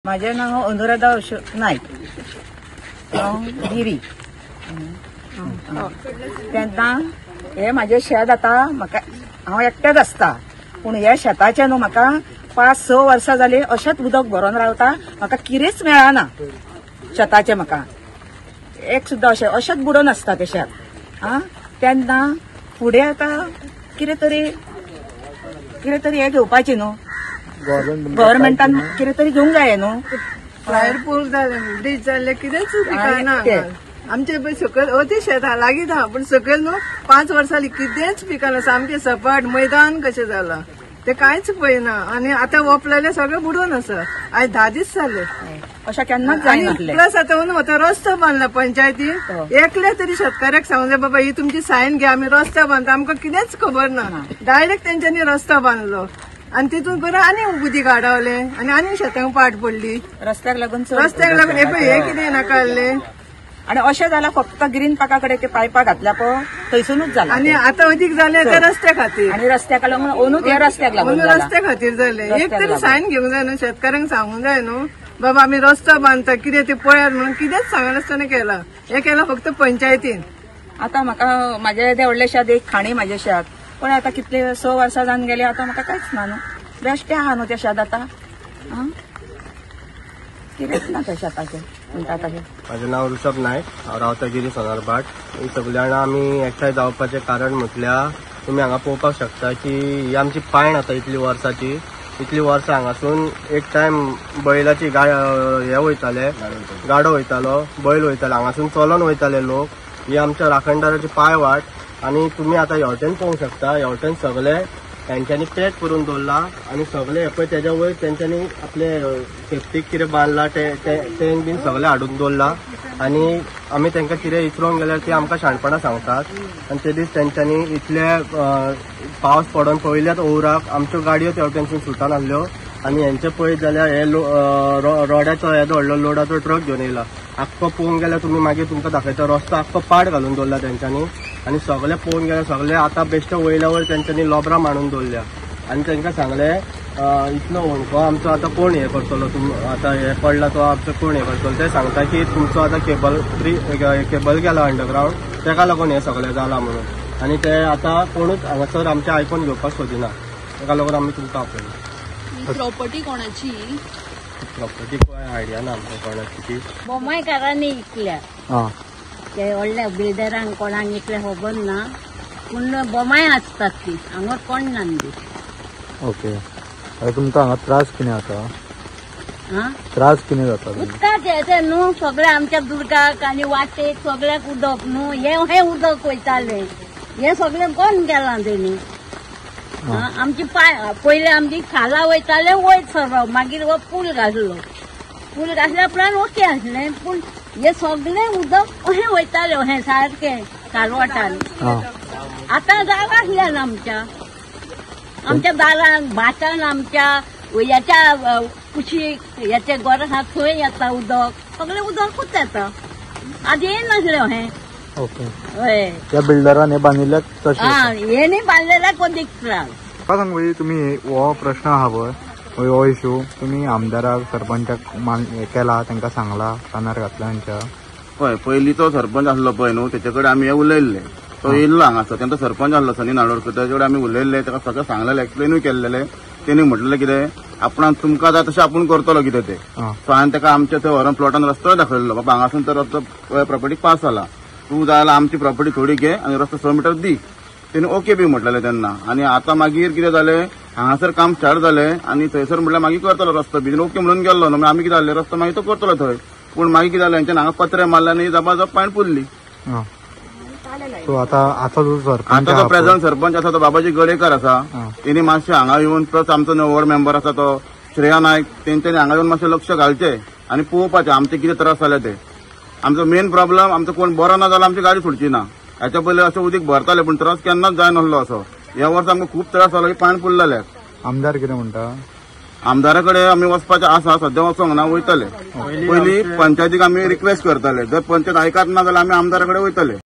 माझे नाव अनुराधा अशोक नायक, हांव गिरी. तेन्ना हे म्हाजें शेत आतां म्हाका हांव एकटेंच आसता, पूण ह्या शेताचें न्हू म्हाका 5-6 वर्सां जालीं अशेंच उदक भरून रावता. म्हाका कितेंच मेळना शेताचें, म्हाका एक सुद्दां अशें अशेंच बुडोवन आसता तें शेत. आं तेन्ना फुडें आतां कितें तरी हें घेवपाचें न्हू, गव्हर्मेंटान कितें तरी घेवंक जाय न्हू. भायर पूल जालें, ब्रिज जाल्लें, कितेंच पिकना. आमचे पळय सकयल अती शेत आहा, लागींच आहा, पूण सकयल न्हू 5 वर्सां कितेंच पिकना, सामकें सपाट मैदान कशें जालां, तें कांयच पळयना. आनी आतां वोपलेलें सगळें बुडोवन आसा, आयज 10 दीस जाले अशें केन्नाच जायना. प्लस आतां न्हू आतां रस्तो बांदला पंचायतीन, एकले तरी शेतकाऱ्याक सांगलें बाबा ही तुमची सायन घे, आमी रस्तो बांदता, आमकां कितेंच खबर ना. डायरेक्ट तेंच्यांनी रस्तो बांदलो आनी तितून करून आनी उदीक आडावलें आनी आनी शेतांक पाट पडली. रस्त्याक लागून हे पळय हें कितें ना काडलें. आनी अशें जालां फक्त ग्रीन पार्का कडेन ते पायपां घातल्या पळय थंयसुनूच जालां. आनी आतां अदीक जालें ते रस्त्या खातीर, आनी रस्त्याक लागून ओनूच हे रस्त्याक लागून रस्त्या खातीर जालें. एक तरी सायन घेवंक जाय न्हू, शेतकाऱ्यांक सांगूंक जाय न्हू बाबा आमी रस्तो बांदता कितें तें पळयात म्हणून, कितेंच सांगनासतना केलां. हें केलां फक्त पंचायतीन. आतां म्हाका म्हाजें येदें व्हडलें शेत, एक खाणी म्हाजें शेत, पण आतां कितले 6 वर्सां जावन गेली, आतां म्हाका कांयच ना न्हू, बेश्टें आहा न्हू तें शेत आतां. कितेंच ना त्या शेताचें म्हणटा तशें. म्हाजें नांव ऋषभ नायक, हांव रावता गिरी सोनारभाट. ही सगळीं जाणां आमी एकठांय जावपाचें कारण म्हटल्यार तुमी हांगा पळोवपाक शकता की ही आमची पायण आतां इतली वर्साची, इतली वर्सां हांगासून एक टायम बैलाची हे वयताले, गाडो वयतालो, बैल वयताले, हांगासून चलोन वयताले लोक. ही आमच्या राखणदाराची पांय वाट. आनी तुमी आतां हेवटेन पळोवंक शकता, हेवटेन सगळे तेंच्यांनी पॅक करून दवरला आनी सगळे पळय तेज्या वयर तेंच्यांनी आपले सेफ्टीक कितें बांदला टँक बीन सगळे हाडून दवरला. आनी आमी तेंकां कितें विचारूंक गेल्यार ती आमकां शाणपणां सांगतात. आनी ते दीस तेंच्यांनी इतले पावस पडोन पयल्याच ओवराक आमच्यो गाडयो तेवटेनसून सुटनासल्यो. आनी हेंचे पळयत जाल्यार हे रोड्याचो येदो व्हडलो लोडाचो ट्रक घेवन येयला. आख्खो पळोवंक गेल्यार तुमी मागीर तुमकां दाखयता रस्तो आख्खो पाड घालून दवरला तेंच्यांनी. आनी सगळे पळोवंक गेल्यार सगळे आतां बेश्टे वयल्या वयर तेंच्यांनी लोबरां मांडून दवरल्या. आनी तेंकां सांगलें इतलो होणको आमचो आतां कोण हें करतलो, तुम आतां हें पडला तो आमचो कोण हें करतलो. ते सांगता की तुमचो आतां केबल गेला अंडरग्रावंड, तेका लागून हें सगळें जालां म्हणून. आनी ते आतां कोणूच हांगासर आमचें आयकून घेवपाक सोदिना, तेका लागून आमी तुमकां आपयला. प्रॉपर्टी कोणाची? प्रॉपर्टी काय आयडिया ना आमकां कोणाची ती. बोमायकारांनी इकल्या, ते व्हडल्या बिल्डरांक कोणाक इकल्या खबर ना, पूण बोमाय आसतात ती, हांगा कोण ना. ओके, आतां तुमकां हांगा त्रास कितें जाता? त्रास कितें जाता? उदकाचें तें न्हू सगळें आमच्या दुर्गाक आनी वाटेक सगळ्याक उदक न्हू, हें उदक वयतालें, हें सगळें बंद केलां तेणी. आमची पांय पयलीं आमची खाला वयताले वयर सरप, मागीर हो पूल घातलो, पूल घातल्या उपरांत ओके आसलें, पूण हे सगळें उदक अशें वयतालें अशें सारकें खालवाटान. आतां जागा आसल्यान आमच्या आमच्या दारान भाटान आमच्या ह्याच्या कुशीक ह्याच्या घर आहा थंय येता उदक, सगळें उदकूच येता, आदी येनासलें अशें. ओके, हय, त्या बिल्डरान हे बांदिल्ले तशें? हां, हेणी बांदलेल्याक अदीक त्रास. म्हाका सांग पळय, तुमी हो प्रश्न आहा पळय, हो इशू तुमी आमदाराक सरपंचाक केला, तांकां सांगला, कानार घातला तांच्या? पळय पयलींचो सरपंच आसलो पळय न्हू, तेचे कडेन आमी हें उलयल्लें. तो येयल्लो हांगासर, तेंचो सरपंच आसलो सनी नाडोळकर, तेचे कडेन आमी उलयल्ले, ताका सगळें सांगलेलें, एक्सप्लेनूय केल्लेलें. तेणी म्हटलें कितें आपणाक तुमकां जाय तशें आपूण करतलो कितें तें. सो हांवें ताका आमच्या थंय व्हरोन प्लॉटान रस्तो दाखयल्लो, बाबा हांगासून तर रस्तो प्रॉपर्टी पास जाला, तूं जाय जाल्यार आमची प्रॉपर्टी थोडी घे आनी रस्तो 6 मिटर दी. तेणी ओके बी म्हटलेलें तेन्ना. आनी आतां मागीर कितें जालें, हांगासर काम स्टार्ट जालें आनी थंयसर म्हटल्यार मागीर करतलो रस्तो बी, ओके म्हणून गेल्लो न्हू. आमी कितें जालें, रस्तो मागीर तो करतलो थंय, पूण मागीर कितें जालें, हेंच्यान हांगा पत्रे मारले आनी जबाजब पायण पुरली. आतां जो प्रेझेंट सरपंच आसा तो बाबाजी गडेकर आसा, तेणी मातशें हांगा येवन, प्लस आमचो वॉर्ड मेंबर आसा तो श्रेया नायक, तेंच्यांनी हांगा येवन मातशें लक्ष घालचें आनी पळोवपाचें आमचे कितें त्रास जाले ते. आमचो मेन प्रॉब्लम, आमचो कोण बरो ना जाल्यार आमची गाडी सोडची ना. ह्याच्या पयलीं अशें उदीक भरताले पूण त्रास केन्नाच जायनासलो असो. ह्या वर्सा आमकां खूब त्रास जालो की पाणी पुरलेलें. आमदार कितें म्हणटा? आमदारा कडेन आमी वचपाचें आसा, सद्या वचोंक ना, वयतले. पयलीं पंचायतीक आमी रिक्वेस्ट करताले, जर पंचायत आयकत ना जाल्यार आमी आमदारा कडेन वयतले.